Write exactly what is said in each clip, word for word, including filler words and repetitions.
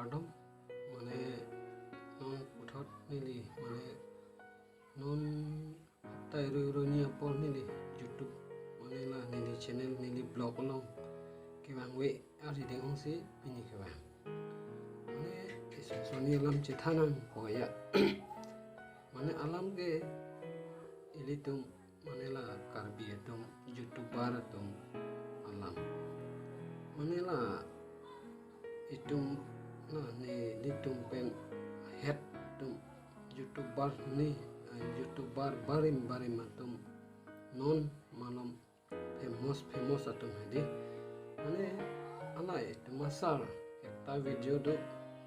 Kardom, mane non puthot neli, mane non hapta ero ero ni apor neli YouTube, mane la neli channel, neli blog along kevang ave ari ding ongsi pini kevang. Mane ison soni alam chethan nangpo ya. Mane alam ke ilitum, mane la Karbi atum, YouTuber atum alam. Mane la itum, na nelitum pen het atum YouTuber ni, eh, YouTuber barim barim atum non malom famous famous atum hedi. Mane hala itum asar ekta video do,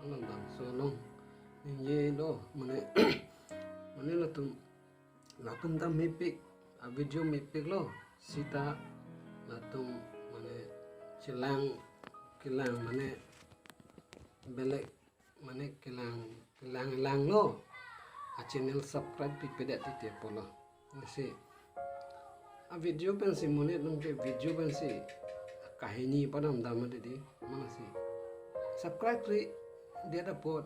hala bangso along ningjelo, mane mane latum, latum ta mepik, a video mepiklo seta latum mane chelang kelang, mane belek, mane kelang kelang langlo, a channel subscribe pipedet titi pulo. Lasi a video pensi monit atum ke video pensi kahini padam dam didi, mane si subscribe ri dia dapot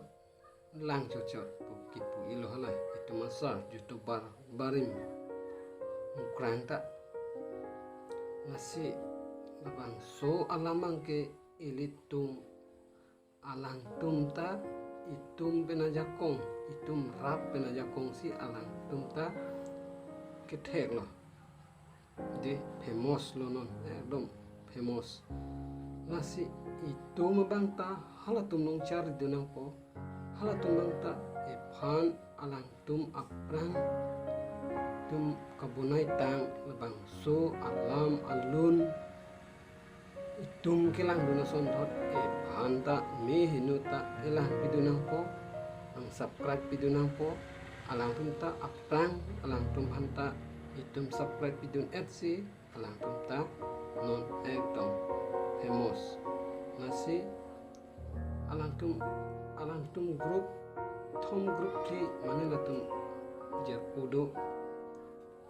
lang chotchot pu kipu ilo hala itum asar YouTuber barim mukrang ta. Lasi labangso alam abang ke ilitum alangtum ta itum pen ajakong, itum rap pen ajakong si alangtum ta ketheklo. Di famous lo non, ekdom famous. Lasi itum abang ta halatum along chari dun nangpo, halatum abang ta iphan alangtum aphrang atum kabonai tang labangso alam alun itum kelang dun asonthot iphan ta me heno ta elang pidun nangpo, nang subscribe pidun nangpo, alangtum ta aphrang alangtum aphan ta itum subscribe pidun-et si alangtum ta non ekdom famous. Lasi alangtum, alangtum group, thom group phli mane latum jerpo do.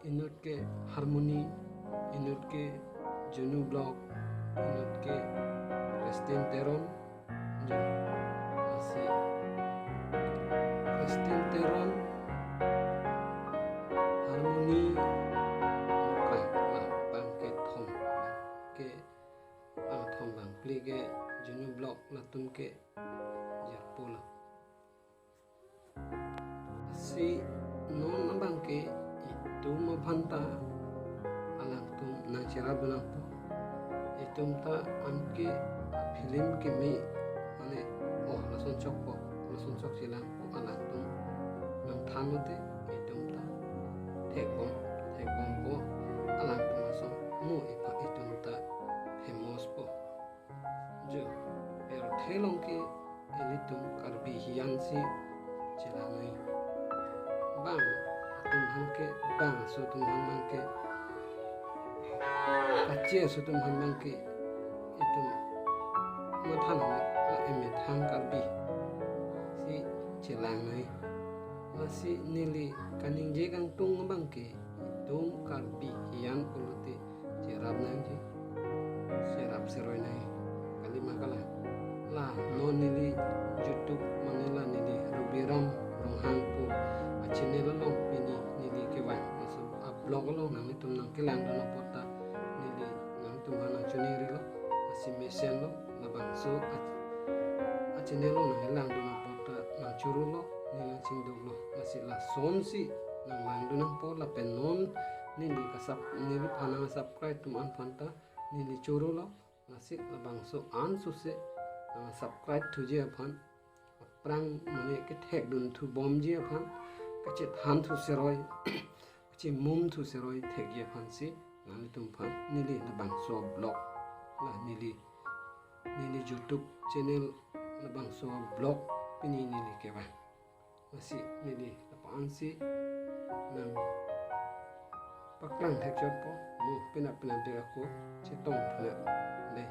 Inut ke Harmony, inut ke Junu Vlog, inut ke Christine Teron. Jo, lasi Christine Teron, Harmony, Mukra, la bang kethom ke, bang thom bang phli ke Junu Vlog latum ke jerpo lo. Si non abang ke itum aphan ta alangtum nangcherap dun nangpo. Itum ta anke film keme mane, oh, lason chokpo, lason chok chelangpo, alangtum nangthan mate itum ta thekbom, thekbompo, alangtum ason mo ipha itum ta famous po. Jo, pirthe along ke ilitum Karbi hiyan si chelang nai. Bang atum aphan ke, bang aso atum aphan abang ke, kache aso atum aphan abang ke itum matha nang la emethang Karbi si chelang nai. Lasi neli kaningje kangtung abang ke itum Karbi hiyan pulote cherap nangji, cherap seroi nang, kalima kalang. La non neli YouTube mane la neli Rubiram Ronghang pu a channel along pini neli kevang, laso a blog along nanglitum nangkelang dun apot ta neli nanglitum aphan nangchoningri lo, lasi mesen lo, labangso a, a channel along nangkelang dun apot ta nangchoro lo, neli nangchingduk lo, lasi lasonsi nanglang dun nangpo, lapen non neli kasap, neliphan nang subscribe atum aphan ta neli choro lo, lasi labangso ansose nang subscribe thuji aphan, aphrang mane kethek dun thu bomji aphan, kachethan thu seroi, kachemum thu seroi thekji aphan si nanglitum aphan neli labangso blog, la neli, neli YouTube channel labangso blog pini neli kevang. Lasi neli lapu-an si nangpaklang thekchotpo, mo penap penap dek ako chetong phenap dei.